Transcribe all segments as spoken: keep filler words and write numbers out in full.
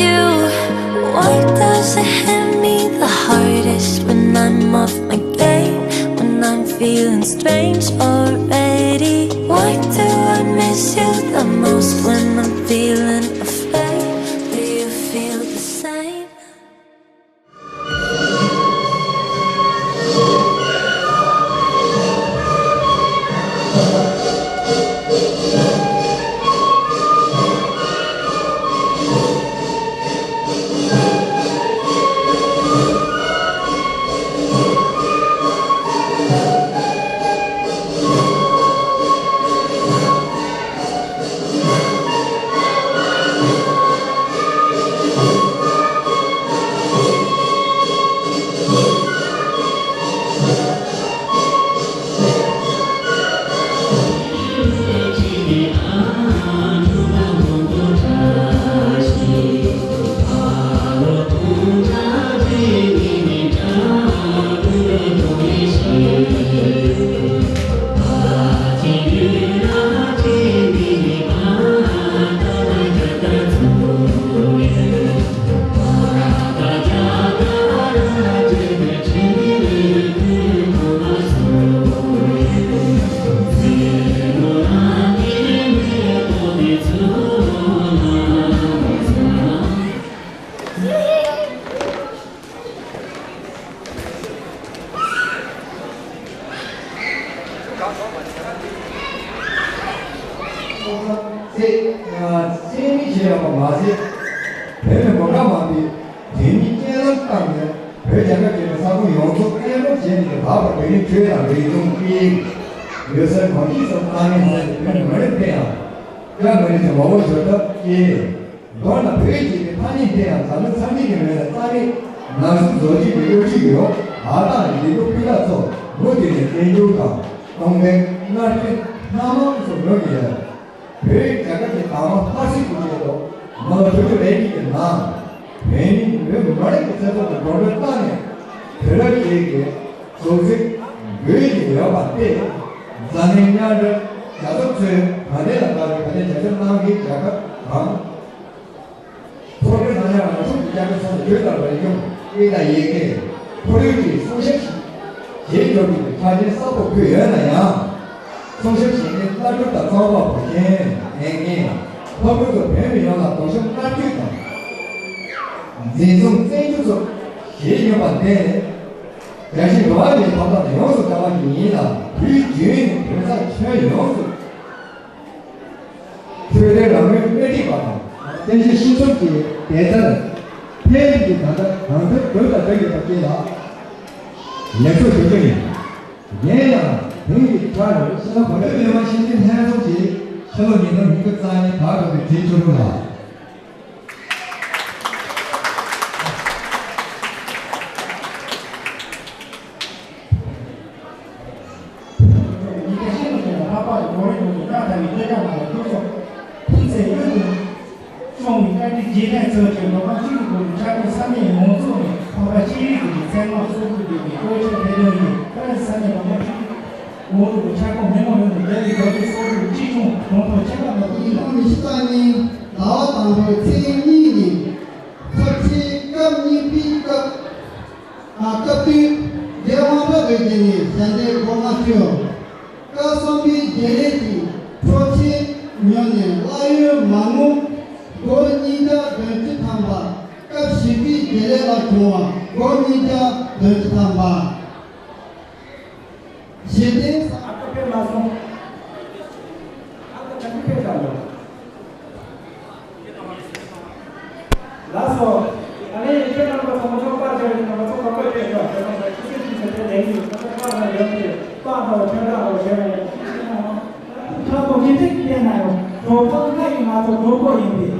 Why does it hit me the hardest when I'm off my game? When I'm feeling strange already? Why do I miss you the most when I'm feeling afraid? Do you feel the same? ཚད་ཚད་མིན་བྱས་ཡོད་པ་མ་ཟད། བོད་མི་མི་འདྲ་མང་པོས་བོད་མིའི་སྤྱན་ལམ་བཏང་ནས་བོད་རྒྱལ་ཁབ་ཀྱི་ས་ཁོངས་ཡོངས་རྫོགས་བརྟན་པོ་བྱས་ནས་ལྷག་པར་བོད་མིའི་ཆོས་དང་རིག་གཞུང་སྐད་ཡིག་ཡོད་སར་གོམས་གཤིས་སོགས་གཙང་མའི་ངང་ནས་བོད་མི་མི་རིགས་དེ་ཡང་སྐྱབས་མི་རིགས་ཀྱི་ངོ་བོ་བཟོ་ཐབས་ཀྱིས། མདོར་ན་བོད་ཅེས་པའི་ཐ་སྙད་འདི་ཡང་འཛམ་བུ་ཚང་གཉིས་ཀྱི་ངོས་ནས་རྩ་བའི་ནང་སྲིད་བཟོ་བཅོས་ཀྱི་གཡོ་ཇུས་ཡོད་པ་དང་། ཡིག་ཐོག་སྤུས་དག་སོགས་མུ་མཐུད་ནས་བཙན་བྱོལ་དང་སྟོང་ཕན་མནར་གཅོད་སྣ་མང་སོགས་ཡོང་གི་ཡོད། བོད་རྒྱལ་ཁབ་ཀྱི་དང་བ་ལྷ་སའི་སྐུ་ཆེད་དུ་མི་ལོ་དྲུག་ཅུ་རེ་གཉིས་ཀྱི་ནང་བོད་མི་བོད་མི་མང་གི་ཚེ་སྲོག་གི་འགྲོ་གྲོན་བཏང་ནས་བོད་རབ་ཅིག་གི་གཟུགས་ཚིག་འབུལ་བཞིན་ཡོད་པ་སྟེ། འཛམ་གླིང་མཉམ་འབྲེལ་རྒྱལ་ཚོགས་ཚོས་ད་ལྟའི་ལ་བར་དུ་ག་ནས་རྒྱབ་སྐྱོར་གནང་མཁན་རྒྱལ་ཁབ་དང་། ཚོགས་སྡེ་ཚང་མས་རང་སོའི་རྒྱལ་ཁབ་སོ་སོའི་དུས་དང་རིག་གཞུང་། སྐད་དང་ཡི་གེ། ཁོར་ཡུག་བཅས་སྲུང་ཤར་བྱེད་རྒྱུ་གི་ཆ་རྐྱེན་གསར་པ་བཀོད་ཡོད་ན་ཡང་། སྲུང་ཤར་བྱེད་མཁན་སླར་གྲུབ་དང་རྩོམ་པ་པོ་མཁན་ལྷན་རྒྱས་ཕྲུ་གུ་ཚོ་བོད་མི་ཡོངས་ལ་སྡུག་ཤོས་མནར་གཅོད་དང་། འཛིན་བཟུང་བཙན་འཛུལ་སོགས་བྱེད་མྱོང་བ་འདི། རྒྱལ་སྤྱིའི་འགྲོ་བ་མིའི་ཐོབ་ཐང་ཡོངས་སུ་གྲགས་པ་ཞིག་ཡིན་ལ། དུས་རྒྱུན་ནས་བོད་ས་ཁྱོན་ཡོངས་སུ་འཕྲོད་བསྟེན་རང་མོས་སྣེ་ཁྲིད་པ་དང་། བཙན་བྱོལ་སྤྱི་ཚོགས་ཀྱི་བདེ་རྩར་ཕན་ཐོགས་ཀྱི་ད་ལྟ་གང་ཐུབ་བོད་ལ་བསྒྲགས་ཡོད་པ་བཅས་ལ་ལེགས་གསོལ་ཞུ་རྒྱུ་ཡིན། ཡིན་ཡང་དེང་གི་ཆར་ཤེས་ན་བོད་མི་མི་མང་སྤྱི་འཐུས་ལྷན་ཚོགས་ཀྱིས་ཕྱི་ལོ་ཉིས་སྟོང་ཉི་ཤུ་རྩ་གཉིས་བར་དུ་གི་དྲིན་ཆེ་རུ་ལ། ཉིན་ཁ་ཤས་ལ་ལྷག་པར་གོ་རིམ་དུ་བཀྲ་ཐང་གི་སྟོད་ཀ་ནང་ལ་སློབ་གསོ་ཕུན་སུམ་ཚོགས་སུ་སོང་བའི་བཀའ་དྲིན་རྗེས་དྲན་གཙོ་བྱས་མདོ་ཁམས་སྤྱི་ཁྱབ་ཁུལ་གྱི་ཁྱབ་ཁོངས་ས་གནས་ཡོངས་རྫོགས་ནས་ཁམས་པ་སྤྱི་རིགས་ཀྱི་ཚད་མ་གསོ་སྐྱོང་ལྟེ་བའི་བཀོད་ཁྱབ་ཐད་གཏོང་གིས་ཀ་ར་ས་གནས་མདོ་ཁམས་སྤྱི་ཁྱབ་ཁུལ་གྱི་ཁྱབ་ཁོངས་མི་མང་ཡོངས་ནས་རྒྱ་རིགས་རྡོ་རྗེ་སོགས་ཀྱི་གཅིག་མཚུངས་གྲོང་ཚོ་ཆེ་ཁག་ལ་ཐུག་ཡིན། ཉི་ཤུ་རྩ་གཉིས་ཟླ་བ་དང་པོའི་ཚེས་གཉིས་ཉིན་ཚབས་ཆེའི་སྐབས་གཉིས་པའི་སྐབས། ཨ། སྐབས་དུས་འདས་དབང་འཕྲོག་པའི་རྗེས་ནས་ཞལ་འདེབས་སྒོ་མ་ཕྱེ། སྐབས་གསུམ་པའི་རྒྱལ་ལས་ཀྱི་འཕྲོག་བྱེད་ཉོས་ནས་གླ་ཡོད་མ་དངུལ་སྒོར་གཉིས་བརྒྱ་བདུན་ཅུ་ཐམ་པ། སྐབས་བཞི་པའི་རྒྱལ་ལས་ལ་བྱུང་བ་སྒོར་གཉིས་བརྒྱ་བདུན་ཅུ་ཐམ་པ། གཞི་རྟེན་ས་ཨ་ཁ་ཕེབས་མ་སོང་། ཨ་ཁ་ག་ཚོད་ཕེབས་ཀྱང་ཡོད། ལགས་སོ། ད་ལན་ཡིན་ཁྱེད་རྣམ་པ་ཚོ་མ་ཚོགས་པར་བྱ་བའི་རྣམ་པ་ཚོ་ག་པར་བསྡད་ཡོད་ཟེར་ན། ཁྱེད་ཚོས་ཅི་ཟེར་དེ་ལས་ཡིན། ད་ལྟ་པར་ལ་ཡོད་དེ་པར་དང་ཁྱོད་རང་ལ་བྱས་ནས་ཁྲ་པོ་མི་ཚིག་བལྟས་ན་ཡང་གྲོགས་པོ་ལྔ་ཡིན། ང་ཚོ་གྲོགས་པོ་ཡིན་པས་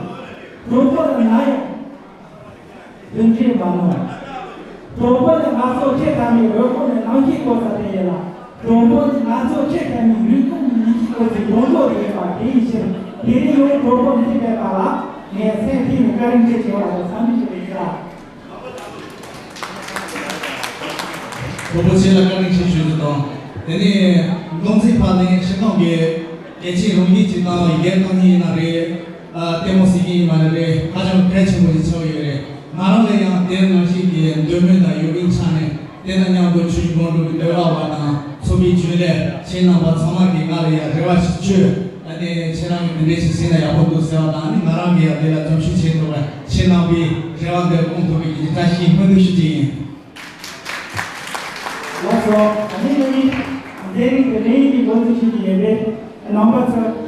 གྲོགས་པོ་ལ་ང་ཡང་། དོན་འགྲིག་མ་ནོར། གྲོགས་པོ་ནི་ང་ཚོ་ཁྱེད་ཐམ་པའི་འོས་སྐོང་ནས་ནང་སྐྱིད་སྐོར་ས་དེ་ཡིན་ལ། གྲོགས་པོ་ནི་ང་ཚོ་ཁྱེད་ཐམ་པའི་ཡུལ་ཁོངས་ནས་ཡིན་སྐོར་གྱི་གྲོགས་པོ་རེད་པ། དེ་ཡིན་ཕྱིར་དེ་རིང་ཡང་གྲོགས་པོ་འདི་མེད་པ་ལ་ངས་སེམས་གཏིང་ནས་བཀའ་དྲིན་ཆེ་ཞུ་བ་དང་འཚམས་འདྲི་ཞུ་བ་ཡིན་ལ། གྲོགས་པོ་ཁྱེད་ལ་བཀའ་དྲིན་ཆེ་ཞུ་རྒྱུ་དང་། དེ་ནས་སྟོང་ཚིགས་ཕ་ནས་ཤིན་ཏང་གི་གལ་ཆེའི་རང་བཞིན་གྱི་ཏང་ཡི་གེ་ཏང་ཡིན་ན་རེད། ལྟད་མོ་གཟིགས་མཁན་ཡིན་པ་ནི་རེད། ཧ་ཅང་གལ་ཆེན་པོ་ཞིག་ཆགས་ཡོད་རེད། ང་རང་ལ་ཡང་དེ་ནང་བཞིན་གྱི་འདོད་མོས་དང་ཡོད་མཁན་ཆགས་ནས། དེ་དང་མཉམ་དུ་ཆུ་བཞི་སྒང་དྲུག་གི་འདོད་ལྷ་བ་དང་ཚོགས་པའི་རྒྱུན་ལས་ཁྱེད་རྣམ་པ་ཚང་མ་གིས་ང་ལ་ཡང་རེ་བ་ཞིག་བཅོལ། ཨ་ནི་ཁྱེད་རང་གིས་དེ་འདྲས་ཞིག་གཟིགས་ན་ཡག་པོ་འདུག་ཟེར་བ་དང་། ཨ་ནི་ང་རང་གིས་ཡང་དེ་ལ་རྒྱབ་སྐྱོར་བྱེད་ཐུབ་པ། ཁྱེད་རྣམ་པའི་རེ་བ་འདི་སྐོང་ཐུབ་པའི་གི་བཀྲ་ཤིས་སྨོན་འདུན་ཞུ་རྒྱུ་ཡིན། ལགས་སོ། ཨ་ནི་ང་གཉིས་འདིར་འདི་རིང་གི་འགོ་འཛུགས་བྱེད་ཀྱི་ཡོད་པས། རྣམ་པ་ཚོ།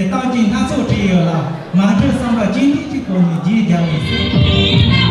རྟགས་ཅན་སྣ་ཚོགས་བྲིས་ཡོད་ལ། མ་འགྲོ་བསམ་པ་ཅི་འདྲ་ཅིག་གོ་ནས་རྗེས་རྒྱག་ཡོད་ཟེར།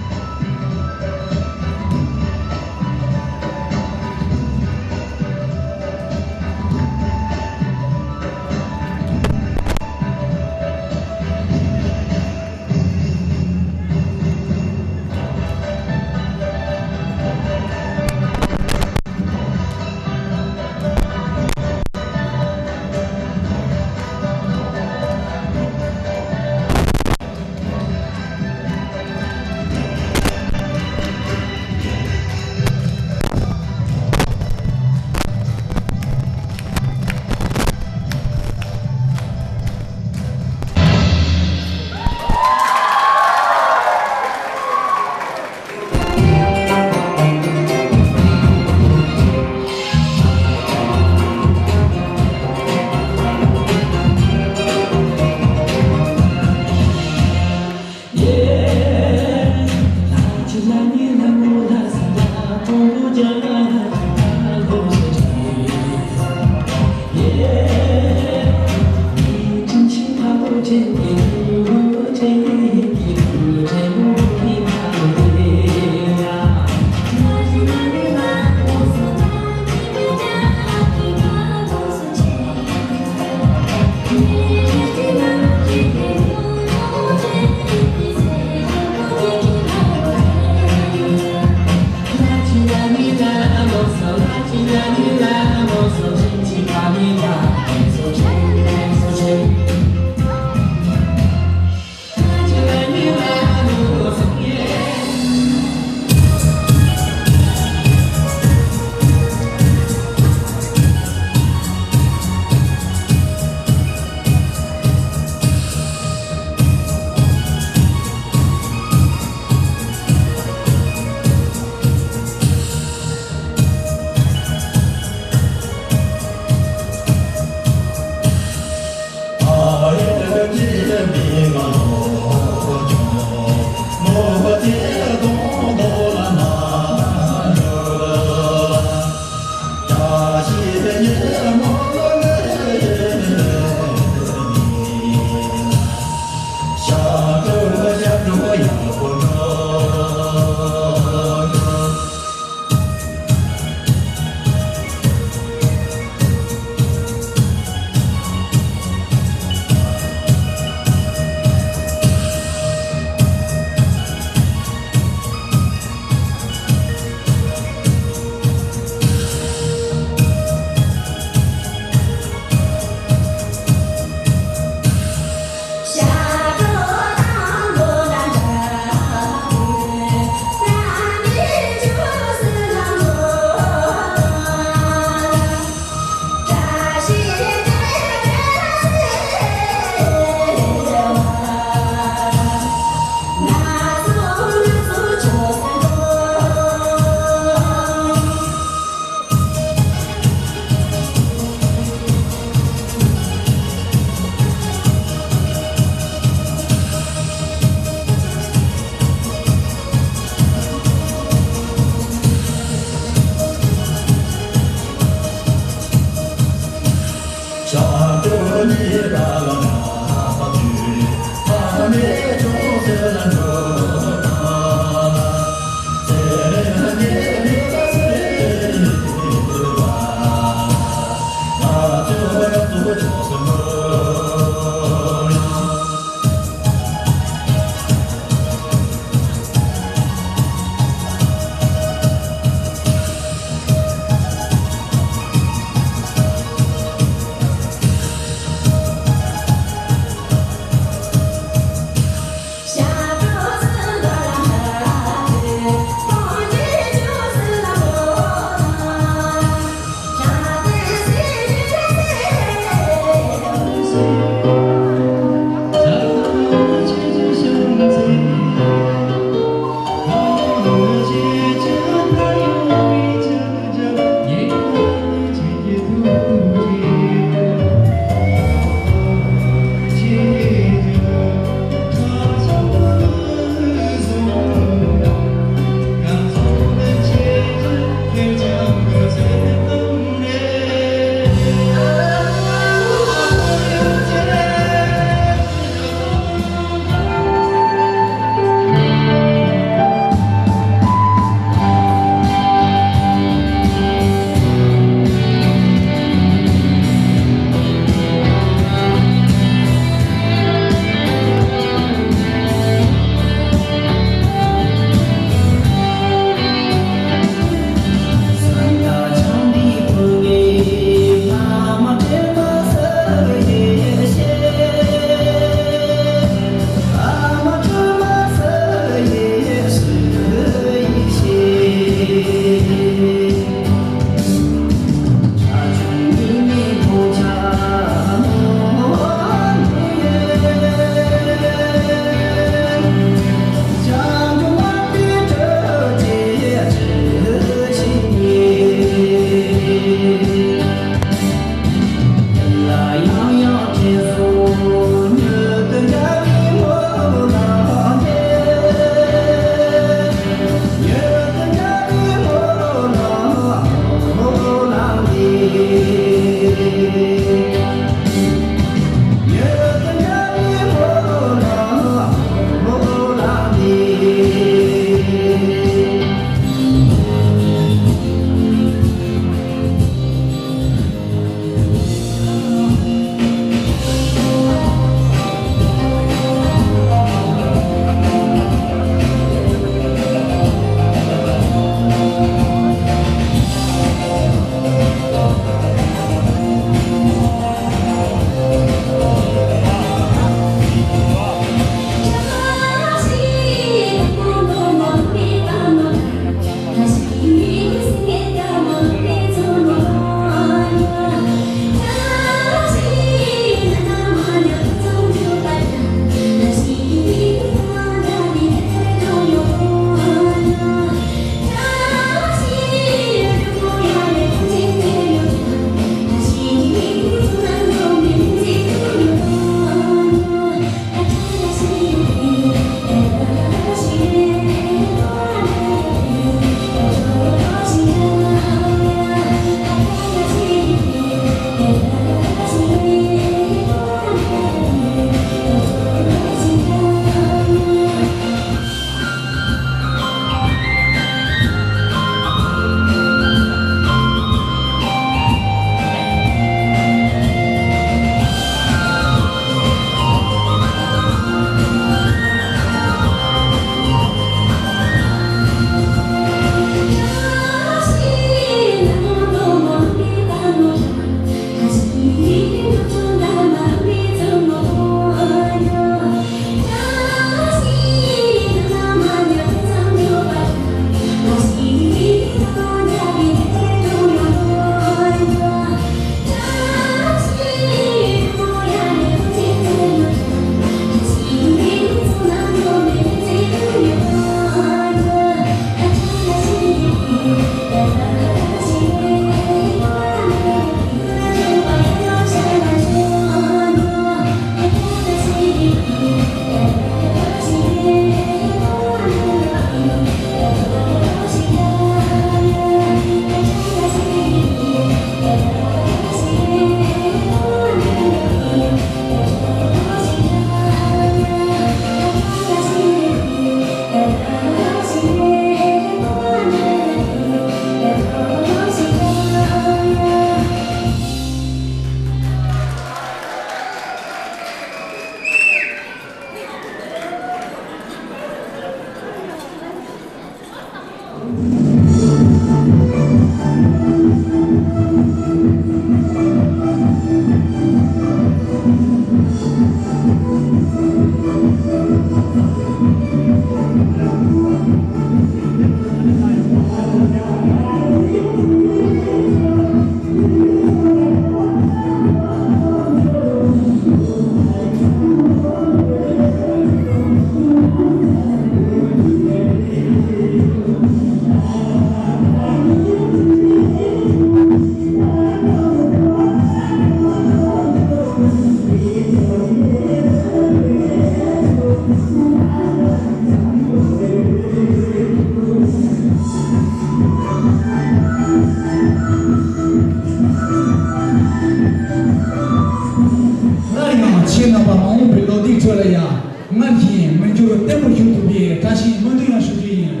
ལ་ཡང་སྔར་བཞིན་མི་འགྱུར་བརྟན་པོ་བཞུགས་ཐུབ་པའི་བཀྲ་ཤིས་སྨོན་འདུན་ཡང་ཞུ་རྒྱུ་ཡིན།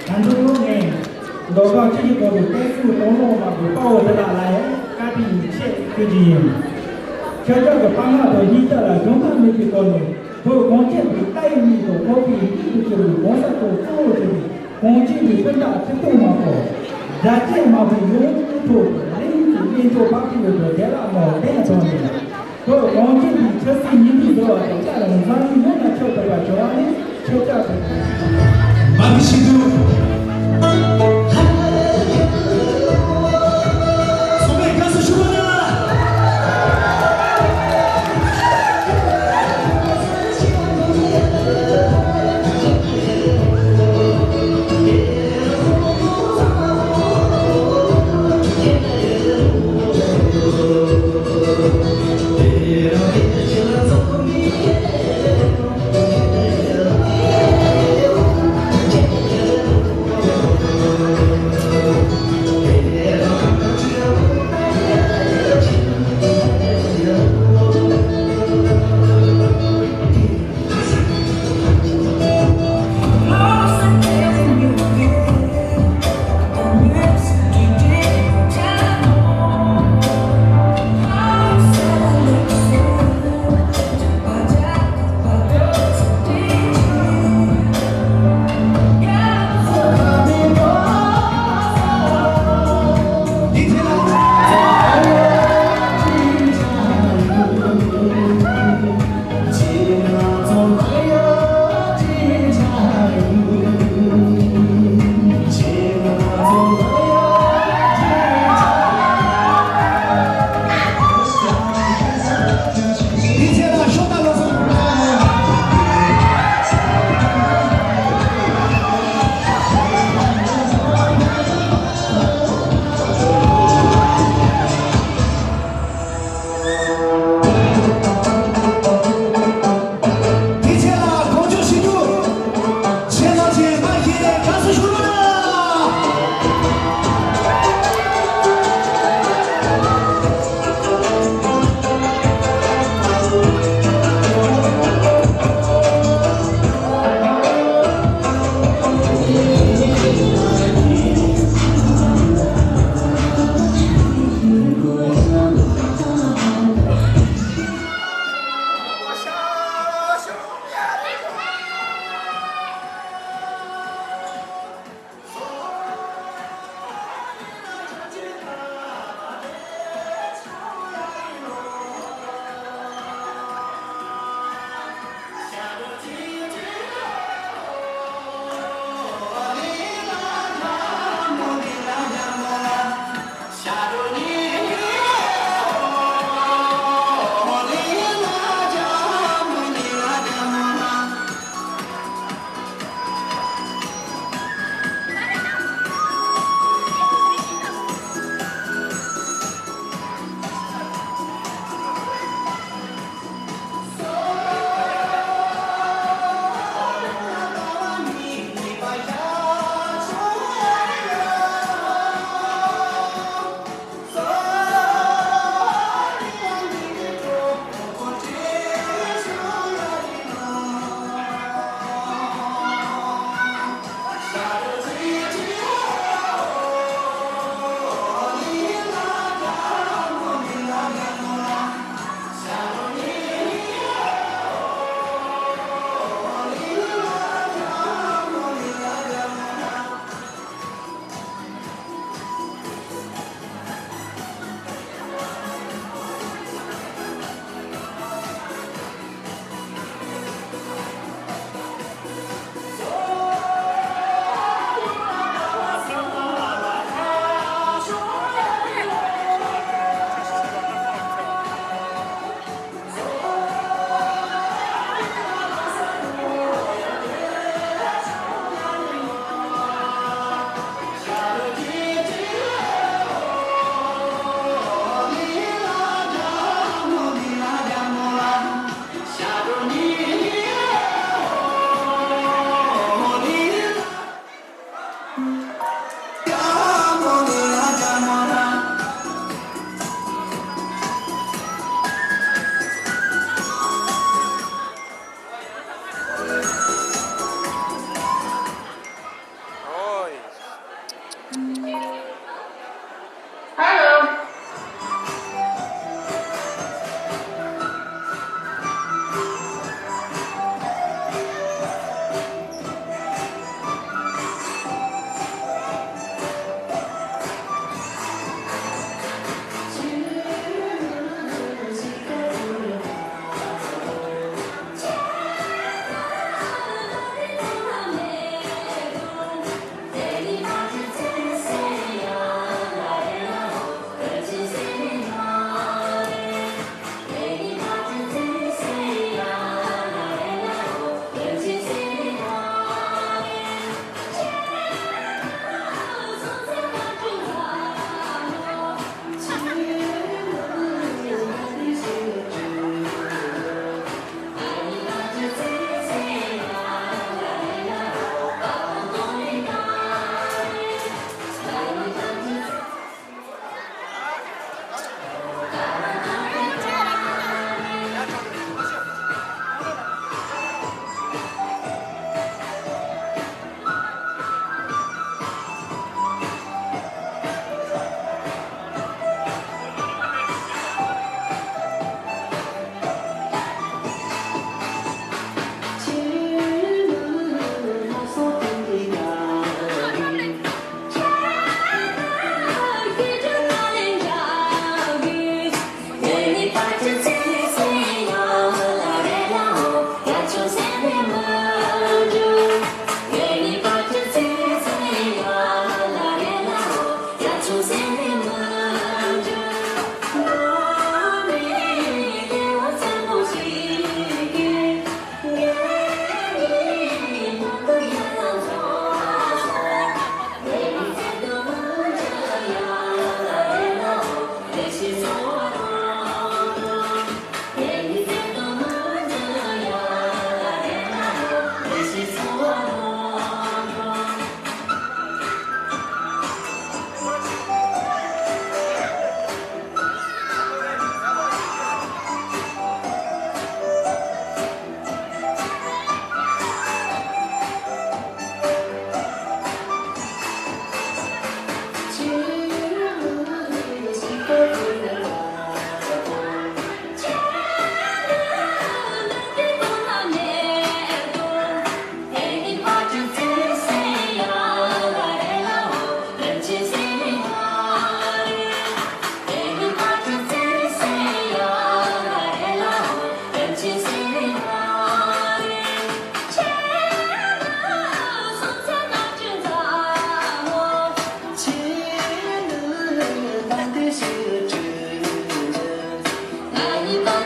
ད་དུང་ངས་མདོ་ཁམས་སྤྱི་བཞི་ཁོངས་སུ་བསྟན་སྲིད་སྟོང་ལོག་མ་གི་དཔའ་བོ་དེ་དག་ལ་ཡང་བཀའ་དྲིན་ཡིད་ཆེས་ཞུ་རྒྱུ་ཡིན། ཁྱེད་ཅག་གི་དཔའ་ངར་དང་སྙིང་སྟོབས་ལ་གཞུང་ལྟར་མེད་པའི་སྒོ་ནས་བོད་གངས་ཅན་གྱི་ལྟ་བའི་མིག་དང་ཁོག་པའི་སྙིང་དུ་གྱུར་པའི་གོང་ས་མཆོག་གཙོ་བོ་གྱུར་པའི་གངས་ཅན་གྱི་སྤུན་ཟླ་ཁྲི་སྟོང་མང་པོ། རྒྱལ་གཅེས་དམག་དཔུང་ཡོངས་ཀྱི་ཐོག་རིང་གི་གཡས་འཁྱོག་འབབ་ཀྱི་ཡོད་པའི་བདེ་བླག་མའོ་བདེན་དོན་ནི། བོད་གངས་ཅན་པའི་ཆབ་སྲིད་ཉིན་ཐོ་བཟོ་བ་དང་ལྟ་རུང་འཛམ་གླིང་ཡོངས་ལ་ཁྱབ་ཐུབ་པ་བྱུང་བ་ནི་ཁྱབ་བསྒྲགས་དང་། མ་གི་ཞིག་ཏུ། ཚོགས་པའི་སྐབས་སུ་ཞུ་བ་ན།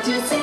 ཅི་ཟེར།